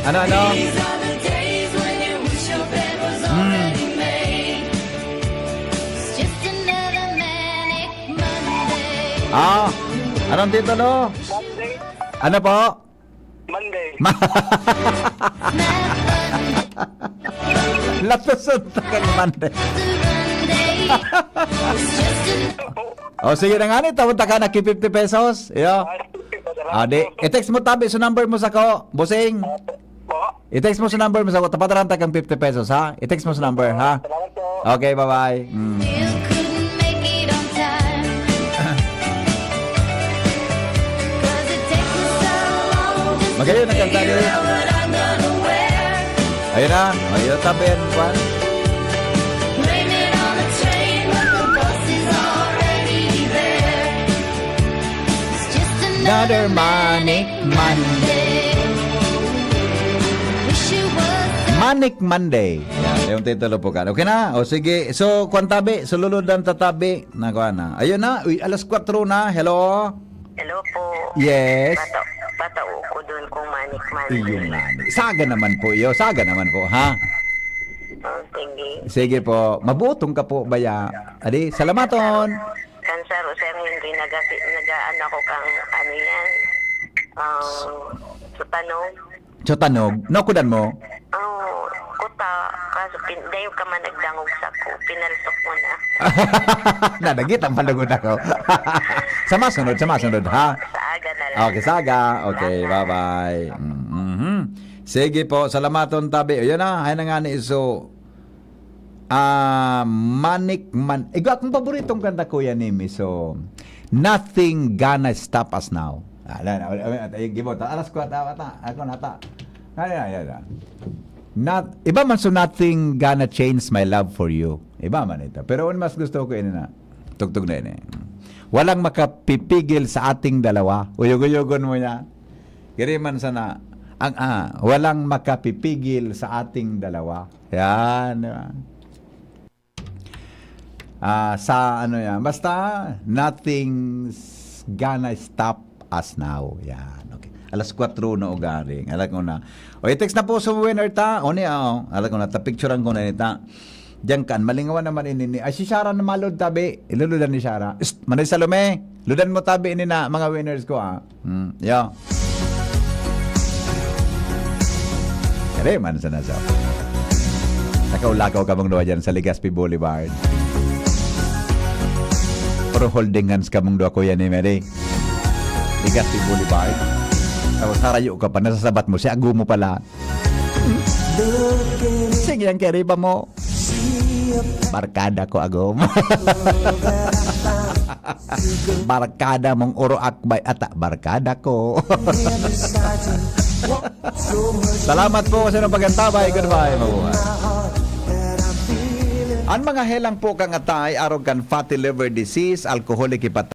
Ano, ano? These are the days when you wish your bed was Hmm. already made. It's just another manic Monday. Ah, anong titulo? Monday. Ano po? Monday. Ma- Latos unta kan Monday. It's just another O, sige na nga ni, tawon ta ka na ki fifty pesos. Iyo. Ah, sige, padala Ah, di, ko. I-text mo tabi sa number mo sako, bossing. Po? I-text mo sa number mo sako, tapadala ta kang fifty pesos, ha? I-text mo sa number, ha? Salamat po. Okay, bye-bye. Mm. Still couldn't make it on time. 'Cause it takes me so long just to Magayon ang kanta figure niya. out what I'm gonna wear. Ayun na. Ayun, tabi yan, kwan. Blame it on the train, but the bus is already there. It's just Another another manic manic Monday. Monday. Wish it was Manic Monday. Yan, yung titulo po ka. Okay na? O sige. So, kwan tabi. Sululod ang tatabi. Na, kwan na. Ayun na. Uy, alas kwatro na. Hello? Hello po. Yes. Bata, bata ko doon kung manik-manik. Iyo nga ni. Saga naman po iyo. Saga naman po, ha? Oh, sige. Sige po. Mabuotong ka po, baya. Adi, salamaton. Kan saro, Sir Henry, nagasi-, nagaan ako kang, ano yan, ang sa tanong. Sa tanog, nakudan mo? Oh, kuta, kaso pin-, dayo ka man nagdangog sako, pinaltok mo na. Nadagit ang palugod ako. Sa masunod, sa masunod, ha? Sa aga na lang. Okay, sa aga. Okay, Salamat. Bye-bye. Mm, mhm. Sige po, salamaton tabi. Ayun na, ay na nga ni iso. Ah, Manik Man-, igwa akong paboritong kanta, Kuya Nimi. So, Nothing Gonna Stop Us Now. Ah, ala, ala, ala, ala, ay, gibo, ta, alas kwatro, ta, ta, ako na, ta. Ay, ay, ay, ay. Not, iba man so Nothing Gonna Change My Love For You. Iba man ito. Pero ang mas gusto ko, ini na. Tugtog na ini. Walang makapipigil sa ating dalawa. Uyog-uyogon mo yan. Giri man sana, ang, ah, walang makapipigil sa ating dalawa. Yan, di ba? Ah, sa ano yan, basta nothing's gonna stop us now. Yan, okay. Alas kwatro na ugaring. Alam ko na. O, i-text na po sa winner ta. O niya, oh. Alam ko na, tapicturan ko na nita. Diyan kan, malingawan naman ini ni, ay, si Shara na malod tabi. Iluludan ni Shara. Psst, Manay Salome, ludan mo tabi ini na, mga winners ko, ah. Hmm, yo. Kaya man sa nasa. Nakaulakaw kamong duwa dyan sa Legazpi Boulevard. Pero holding hands kamong duwa, Kuya ni Mary. Legazpi Boulevard. Tapos harayo ka pa, nasasabat mo, si Agumo pala. Sige, ang kariba mo. Barkada ko, Agom. Barkada mong uro akbay ata. Barkada ko. Salamat po sa inyong pag-antabay. Goodbye, mabuhay. Ang mga helang po kang atay, arog kan fatty liver disease, alcoholic hepatitis,